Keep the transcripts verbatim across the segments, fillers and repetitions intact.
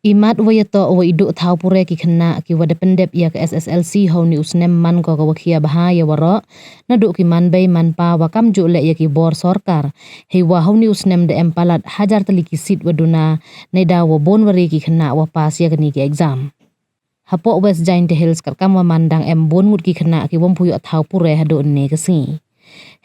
I mat wa ya toh wa i duh thaw pure ki khynnah ki wa da pyndep ya ka S S L C ha u ni u snem man ko ka wa khia bha ya waroh, na duh ki man bei man pa wa kam juh leh ya ki bor sorkar. Hei wa ha u ni u snem da em palat hajar tylli ki seat wa duna, nei da wa bun wa ri ki khynnah wa pass ya ka ni ki exam. Hapoh West Jaintia Hills kat kam wa man dang em bun ngut ki khynnah ki wam phu yoh thaw pure haduh ne ka sngi.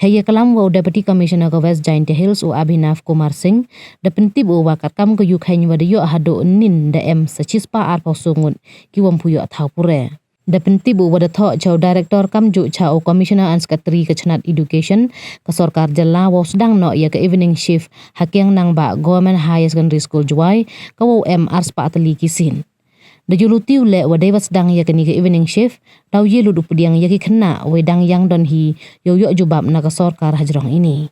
Hei ya kalam wa u Deputy Commissioner ka West Jaintia Hills u Abhinav Kumar Singh, da pyntip u wa kat kam ka yu kheiñ wa da yoh haduh nin da em sa chispah arphaw so ngut ki wam phu yoh thaw pure. Da pyntip u wa da thoh cha u Director kam juh cha u Commissioner and Secretary ka chnat Education ka sorkar jylla wa u sdang noh ya ka evening shift ha Kiang Nangbah Government Higher Secondary School Jowai, ka wa u em arspah tylli ki seat. Da ju luti u leh wa dei wa sdang ya ka ni ka evening shift, daw ye lut u pdiang ya ki khynnah wei dang yang don hi yow yoh jubab na ka sorkar hajrong ini.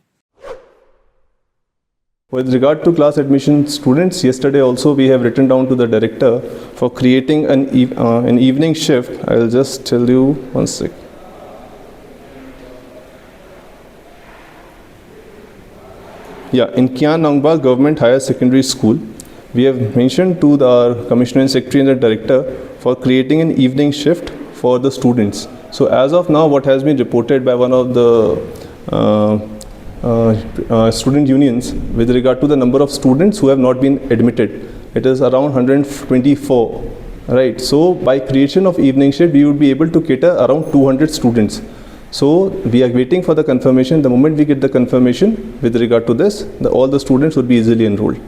With regard to class admission students, yesterday also we have written down to the director for creating an, eve- uh, an evening shift. I'll just tell you one sec. Yeah, in Kiang Nangbah Government Higher Secondary School, we have mentioned to the, our Commissioner and Secretary and the Director for creating an evening shift for the students. So as of now, what has been reported by one of the uh, uh, uh, student unions with regard to the number of students who have not been admitted, it is around one hundred twenty-four, right? So by creation of evening shift, we would be able to cater around two hundred students. So we are waiting for the confirmation. The moment we get the confirmation with regard to this, the, all the students would be easily enrolled.